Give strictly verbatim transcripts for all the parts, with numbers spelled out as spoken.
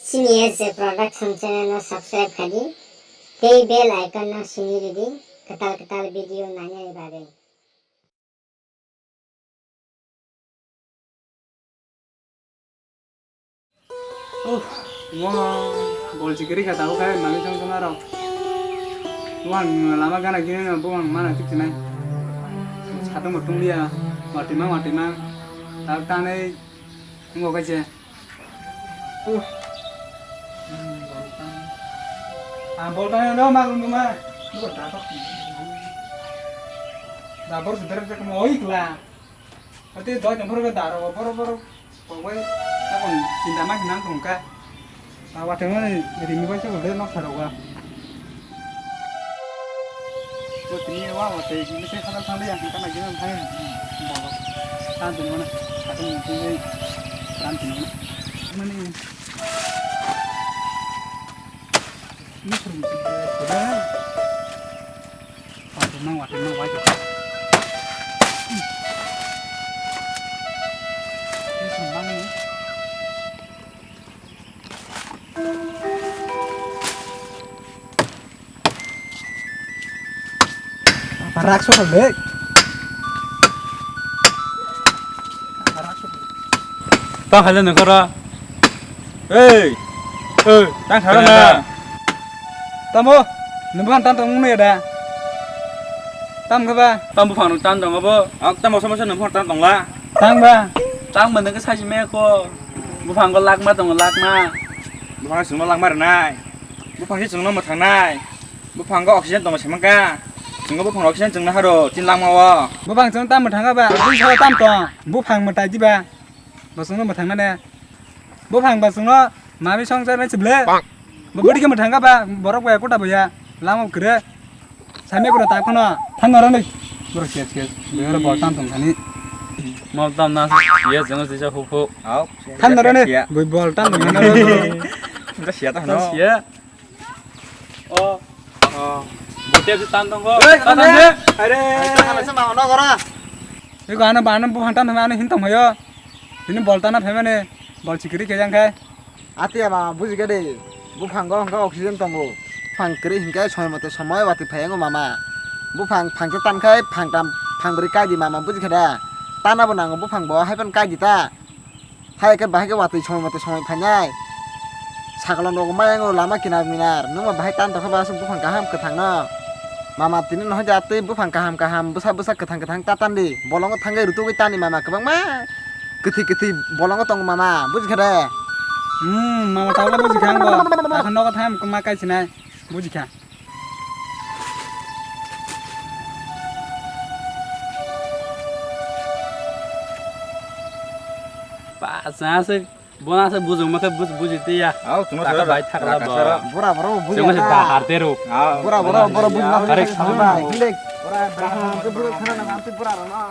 Chini S J Production channel no subscribe khai di, tei bell icon no sini ridi, kwtal kwtal video nainani bagwi. Uff, mo bol chikiri kha tabuk khai mami song song aro. Buphang lama gana gini no buphang mana tik sinai. Satung bo tunglia, watima watima. Tabuk tanai ngo kaise. Uff. Ah, bol tang no ma ma. Bol tang. Da bor sudar tak mo ikla. Ate doi jong phuru daro, boro boro kok bai takon chinta ma hinang tong kha. Ta watwi mani rimi bai se ule nok saro ga. To tini wa watwi ni se khana thang ya, khana gina thang ya. Bolo. Tan tini mana? Atong ni tini tan tini mana? Mani. Ni suru. Watermelon, watermelon, watermelon. Ini senang nih. Apa rakso kali? Apa rakso kali? Tang kali nengkara. Ei. Ei, tang kara na. Tamo, nembang tan tong ya da. Tam kaba. Tam buphang tan tong abo. Ak tam bosa bosa nembang tan tong la. Tang ba. Tang mendeng ke saji me ko. Buphang ko lakma tong lakma. Buphang sungno lakma renai. Buphang si sungno mothangnai. Buphang ko oxygen tong semangka. Sungno buphang oxygen sungno haro tin lakma o. Buphang sung tam mothanga ba. Tam tong. Buphang motai jiba. Bosongno mwthangmane. Buphang bosongno mami songchar nai chible. Bo bwdikhe mwthangkha ba borok bai kota boya. Lama kwrwi. Samya kwrwi ta kheno. Thanna rani. Borok kes kes. Bero bol tam tong thani. Mol tam na. Ye jeng sisa hu hu. Au. Thanna rani. Boi bol tam tong thani. Siya ta hano. Siya. Oh. Oh. Bote tu tan tong go. Ei, tan tong de. Are. Ai, ta kala sama ono gora. Ego ano bana buphang tan thangmani hin tongphaio. Tini bol tana phaimani. Bol chikiri kejang khai. Ati ama bujikha de. Buphang go hwnkha oxygen tongo. Phang kwrwi hinkhe somoi mote somoi watwi phaiyango mama. Buphang phangsa tan khai phang tam phang bwrwi kai di mama bujikha da. Tana bo nango buphang bo haiphano kai di ta. Hai khe bahai khe watwi somoi mate somoi phainai. Sakalo nogo maya wngwi lama kinar minar. Nwng ma bahai tan tokha ba aswk buphang kaham kwthangno. Mama tini nohor ja tei buphang kaham kaham bwsa bwsa kwthang kwthang ta tandi. Bolongo thangwi rutugwi tani mama kwbangma kwthwi kwthwi bolongo tongo mama. Bujikha de? Hmm, mama tabukle bujikha ang bo. Akhan nogo thang ma kaisinai. Bujikha. Ba, sa se, bona se bujung ma khe buj-, buji tiya. Au, chuma Taka sara bai thakla raka bo. Sara. Bura bura buji Chuma se ta. Bahar te ro. Au, bura bura bura buji ma. Are, kare khana. Bura bura bura khana na, bura na.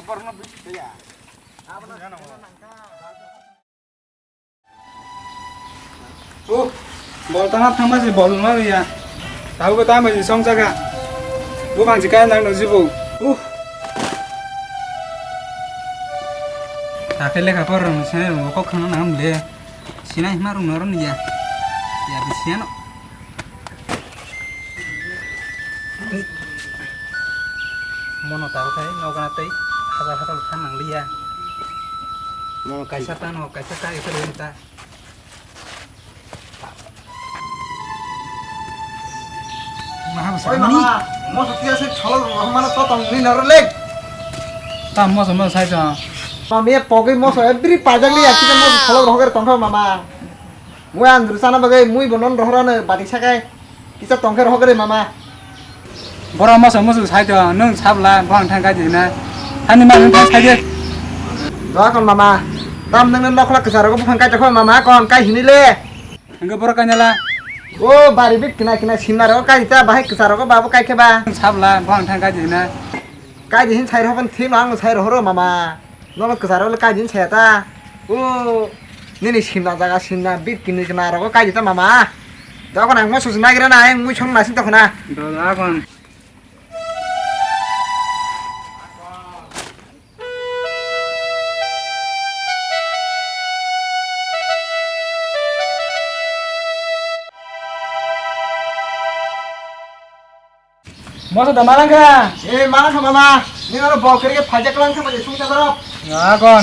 Bura na buji tiya. Uh, bol tana thangma se bol ma ya. Tahu ko tama je song jaga. Buphang je kaya nang no jibo. Uh. Takhai lekha por rong sinai rong kok khana nang le. Sinai hima rong no rong ya. Ya bi siano. Mono tabo khai nokna tei hajar hajar khan nang liya. Mono kaisa tano kaisa ta esa lenta. Maha Oi bwsani. Mama, moso tiya se cholok rok mana to tong ni naro le. Ta moso moso sai to. Mami pogwi moso every pajak liya kisa moso cholok rok tongkha mama. Mui andru sana bagwi mui bo non rohorano bati sakai. Kisa tongkhe rohorgwi mama. Borok moso musu sai to, nwng sabla, bo ang thang kai di na. Hani ma nwng thang sai di. Doa kon mama. Tam nwng nwng nokla kisa rogo buphang kai tokho mama kon kai hini le. Hingke borok kai nala. O bari bit kina kina sinna rogo kai ta bahai kisa rogo babu kai khe ba. Nwng sabla, bo ang thang kai di na. Kai di hin sai rohorgwi thim ang sai rohoro mama. Nono kwcharo le kai din saya ta. O nini simna jaga simna bit kini kina rogo kai di ta mama. Dokhon ang moso se nagira na ang mui song nasing dokhona. Dokhon. Moso da malangkha. Eh, malangkha mama. Nini oro bokri ke phajak lang thang bai sung ta bro. Agon.